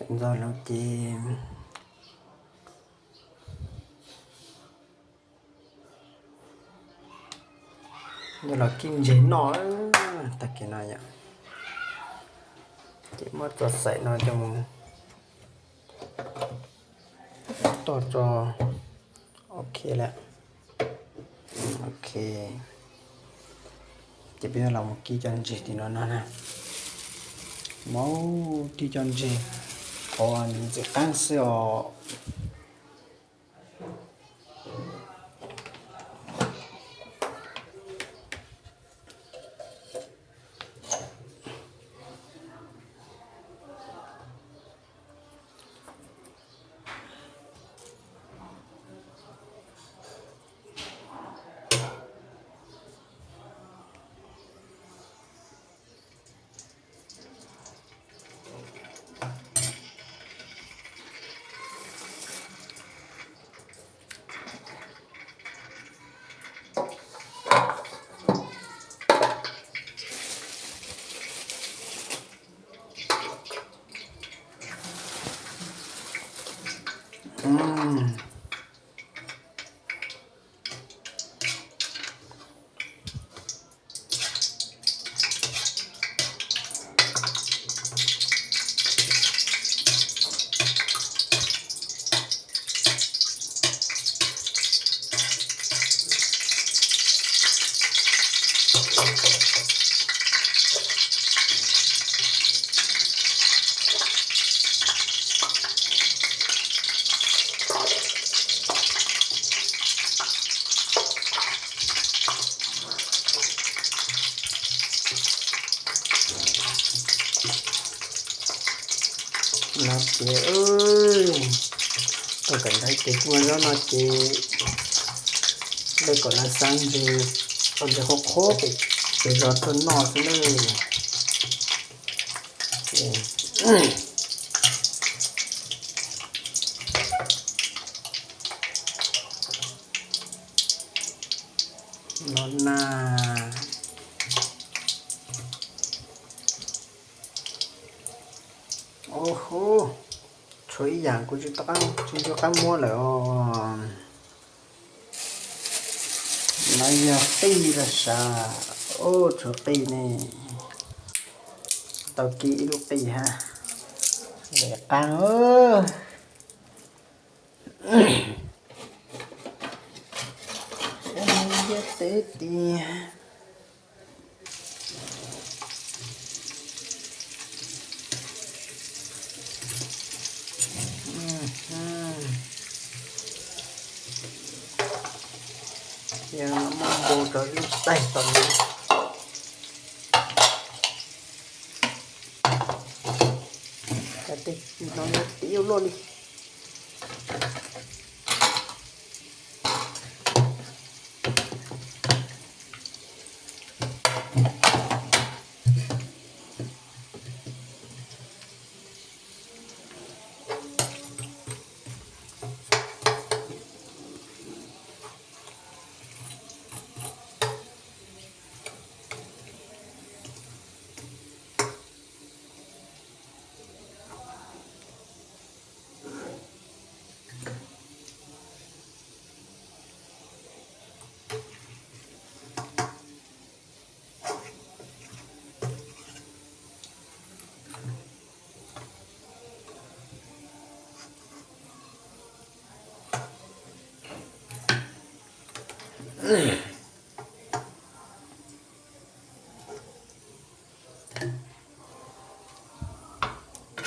Ntxog lawm ces yog los kib ntseg noj tag kis no yom. Ces muab tso xaim no coj mus toj tso. Ok lawm. Ok. Ces peb los mus kib cov ntseg tim no no na. Mus kib cov ntseg, qhov ntxim qab xwb os. No ces, tau kawm ntawv ces kuj ua zaub no ces lawv kom lawv xav ntseg, tau ntseg qhuav qhuav pem zos tuaj noj xwb nawb. No na. Au hu, tshuav ib yam kuv tsis, tsis nco qab muab lawm os. No yog qij los sav. Au, tshuav qij ne. Tau kib ib lub qij hab. Lem qab. Ntiaj teb tiag. Yog muab npau rau lub taig tom no. Cov tej no tiav luaj li.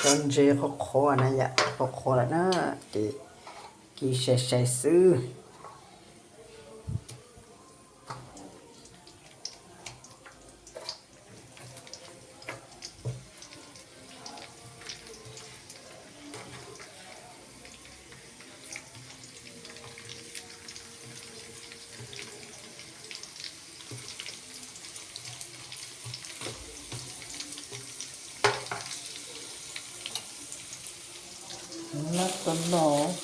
Cov ntses qhuav qhuav na yom, qhuav qhuav lawm na, ces kib sai sai xwb. Lab tau los.